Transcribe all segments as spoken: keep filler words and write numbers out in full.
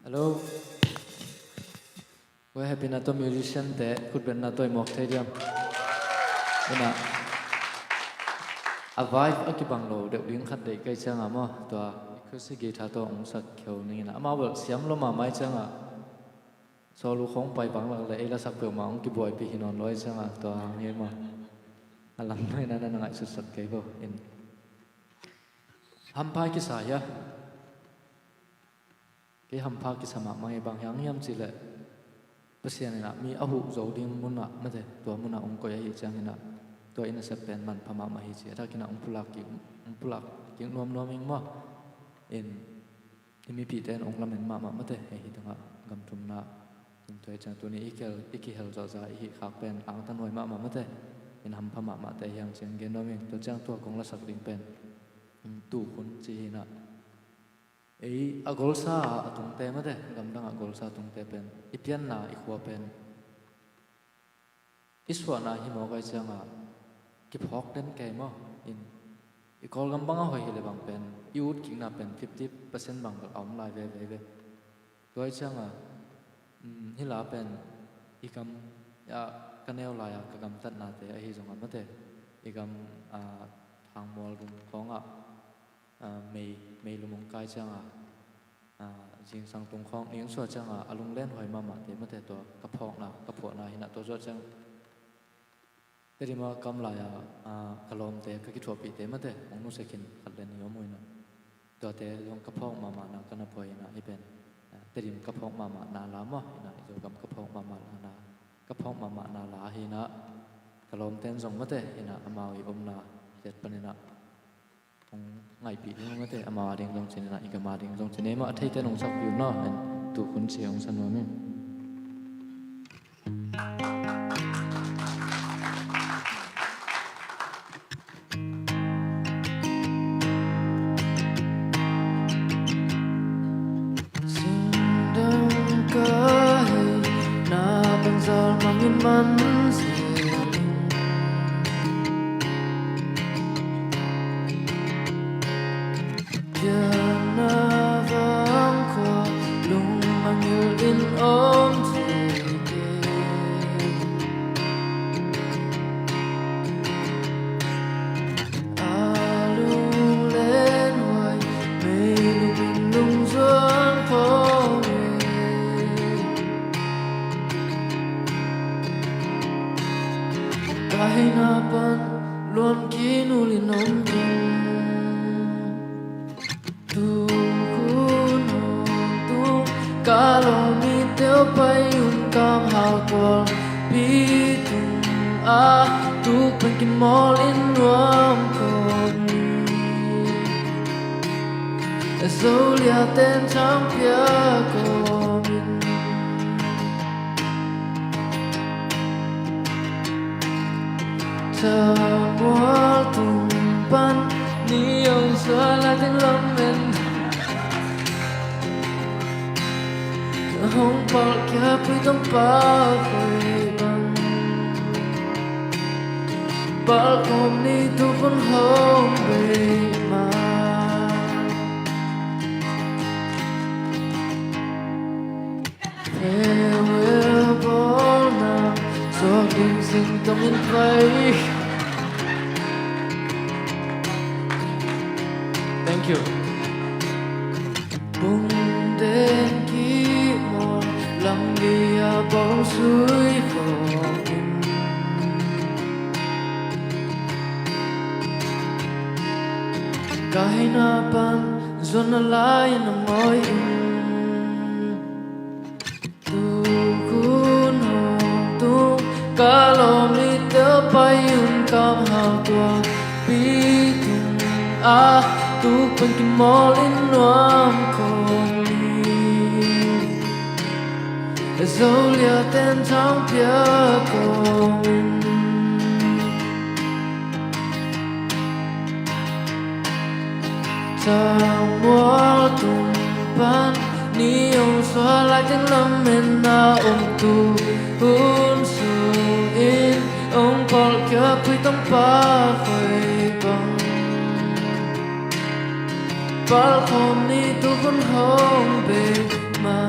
Hello. Kua hehpihna tawh musician te khutbetna tawh i mawk thei diam? Ina, a vibe a kibang lo deuh ding khat deih kei cianga maw, tua acoustic guitar tawh hong sak kheu ning ina. Amau bel siam lo mahmah i cianga, solo khawng pai bang lak le ei lasak peuhmah hong kibuaipih hi nawn lo i cianga, tua hang hi maw. A lam mai na na ngaihsutsak kei bo in. Hampha kisa hia? Kei hampha kisa mahmah hi. Bang hang hiam cihleh, Pasian inah mi a huh zo ding munah mate, tua munah hong koih ahi cianginah, tua inn a sep pen manpha mahmah hi ci a thakinah hong pulak kik, hong pulak kik nuamnuam ing maw. In, i mipihte in hong lamen mahmah mate, hei hi tangah gam thumna in tua hi ciang tuni i kihel, i kihel zawhza i hih khak pen angtan huai mahmah mate. In hampha mahmahte hiang ciang gen nuam ing. Tua ciang tua kong lasak ding pen, in, Tukhun ci hinah. Ei a golsa a tungte mate, gamdang a golsa a tungte pen i pianna i khua pen i suahna hi mawk ai cianga kiphawk den kei maw. In, i Kawlgam bang a hoih hi le bang pen i utkikna pen fifty percent bang bel a om lai veve ve. Tua ai cianga, um, hila pen i gam, a, ka neu lai-a ka gamtatnate ahi zongah mate, i gam, a, Thangmual dung khawngah, a, mei, mei lum hong kai cianga, a, zingsang tung khawng ning suah cianga a lunglen huai mahmahte mate, tua ka phawkna, ka phuahna hinah tua zuah ciang Tedim a ka om lai-a, a, ka lawmte ka kithuahpihte mate hong nusia khin khat le nih om uh inah. Tuate zong ka phawk mahmahna ka na phuai inah hi pen, a, Tedim ka phawk mahmahna la maw hinah, i Zogam ka phawk mahmahna, ka phawk mahmahna la hinah. Ka lawmte in zong mate hinah amau i omna hiat paninah hong ngaihpih ding mate, amau a ding zong cininah, i gam a ding zong cin, ei mah a theite nong sakpih uh naw. En, Tukhun ci hong sa nuam in. Singdang ka hei na banzal mangin man Pianna vang khua lungmangil in om thei kei. A lunglen huai meilum in lungzuang khawng e. Ka heina pan luan kinul in om ding. Tukhun hong tung ka lawm i teo pai un, kam hau tual pi tung a tuk pen kimawl in nuam khawm ni. Zolia ten thang pia kawm in. Thangmual tung pan ni hong suah lai teng lamen hong palh kia pui tong pa koi bang. Palh khawm ni Tukhun hong bei ma. Farewell bawlna suak ding sin tongin pai. Thank you. Bung den ki maw, lam lia bawng sui khawm in. Ka heina pan zuan a lai na mawi in. Tukhun hong tung ka lawm i teo pai un, kam hau tual pi tung a tuk pen kimawl in nuam khawm ni. Zolia ten thang pia kawm in. Thangmual tung pan ni hong suah lai teng lamen a om Tukhun sungin hong palh kia pui tong pa koi bang. Palh khawm ni Tukhun hong bei ma.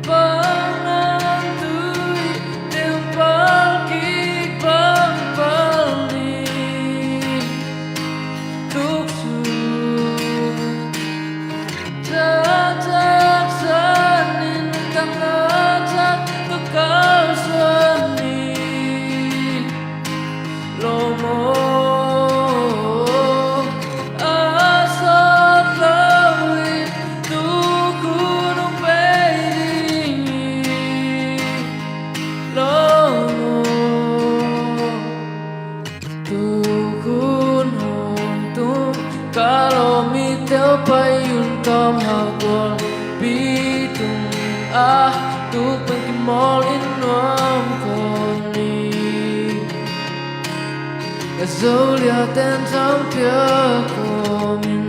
Pang nang tui teng pal kik pang pal ni. Tuksu tatak sanin tang na tak tukal sanin. Lo maw, a sawt lo in tukhun hong pei ding hi. Lo maw, tukhun hong tung ka lawm mite aw, pai un tawm hau tualpi tungah tuk pen kimawl in nuam kawm ni. Ka Zolia ten thangpia kawmin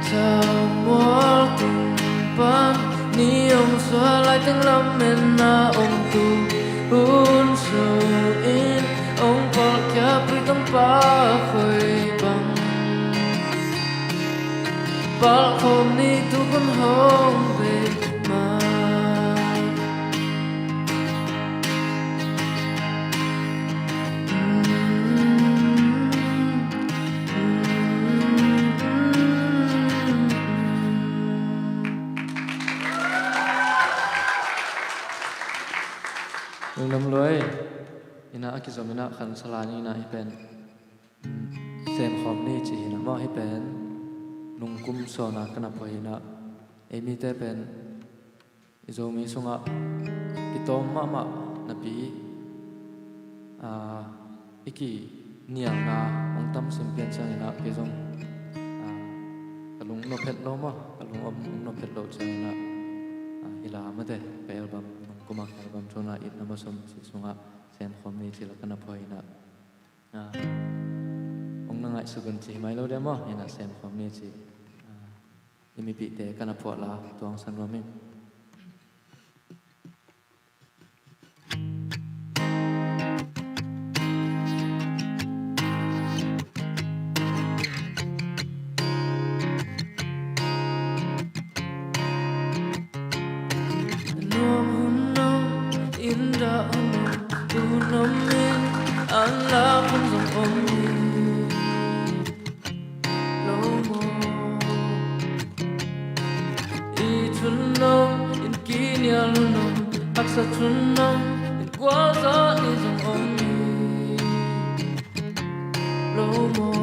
Thamual tung pan ni hong suah lai teng lamen a om tu hun sung in hong palkhia pui tong pa khoi bang palh khawm ni, tukhun hong bei mah. Lungdam luai. Ina a kizom ina khan salan ina hi pen. Sem khawm ni ci hina maw hi pen. Nungkum sawna ka na poi ina. Ei mite pen i Zomi sungah kitawm mahmah napi, aa, i kinialna hong tam sim pian ciangin ah kei zong, aa, ka lung nuam phet lo maw, ka lung om nuam phet lo ciangin ah, aa, hi la mate, ka album, nungkuma ka album Thuna It Nama Som cih sungah Sem khawm ni ci la ka na poi ina, aa, hong na ngaihsut un ci hi mai lo dia maw, ina Sem khawm ni ci, aa, i mipihte ka na phuah la, tuang san nuam ing. Nuam hun om, in dah hun om, tu hun om in, an lak hun zong om hi. Lo maw. I thunnom in kinial hun om, haksa thunnom in gualzawh ni zong om hi. Lo maw.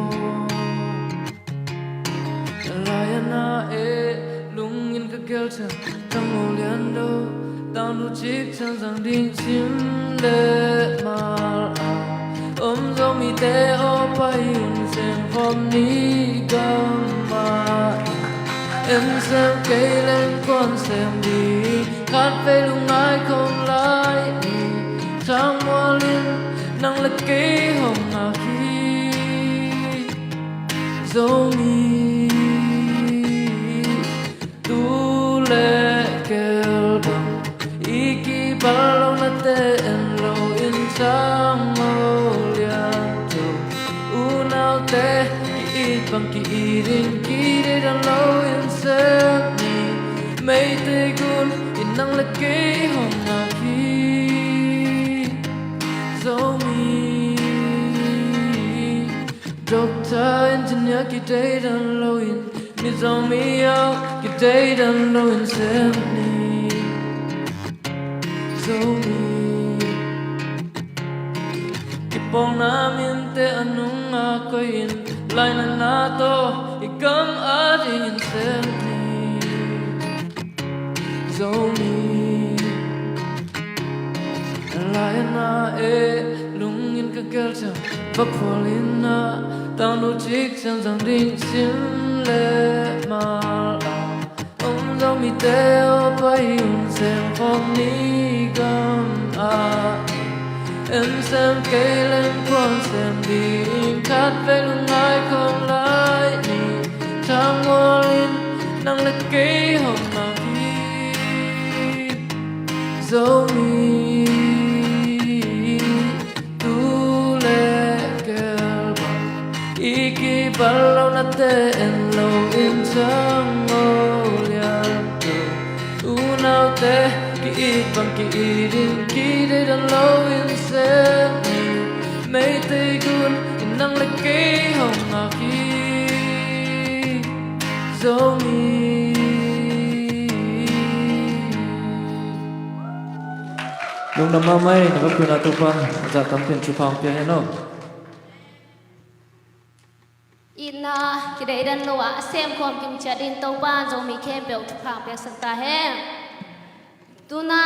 Lai-a na eh lungin ka gelcian, tangmo lian do, tangdu cik cian zang ding sim le mal a om Zomite aw, pai un sem khawm ni, gam mah in en sem kei leng kuan sem ding, khat vei lungngai khawm lai ni. Thangmual in nang le kei hong ngak hi. Zomi tu le kel bang i kibal lo nate en lo in, sang mo lian to unaute ki-it bang ki-it in, kideidan lo in sem ni. Meitei gun in nang le kei hong ngak hi. Zomi doctor, engineer kideidan lo in, Mizo mi aw kideidan lo in sem ni. Zomi kipawlna minte a nungah koih in, lainatna tawh i gam adingin sem ni. Zomi lai-a na eh lungin ka gelcian, va phual in ah tangdu cik cian zang ding sim le mal a om Zomite aw, pai un sem khawm ni, gam ah en sem kei leng kuan sem ding, khat vei lungngai khawm lai ni. Thangmual in nang le kei hong ngak hi. Zomi tu le kel bang Pal lo na te en lo in zong o liam tu. Unaute ki-it bang ki-it in kideidan lo in sem. Meitei gun in nang le kei hong ngak hi Zomi. Lungdam mahmah ei, na vak tuna Topa a zah tampi in thupha hong pia hen aw. Itna kideidan lo ah a semkhawm kimciat in Topa in Zomi khempeuh thupha hong piaksak ta hen. Tuna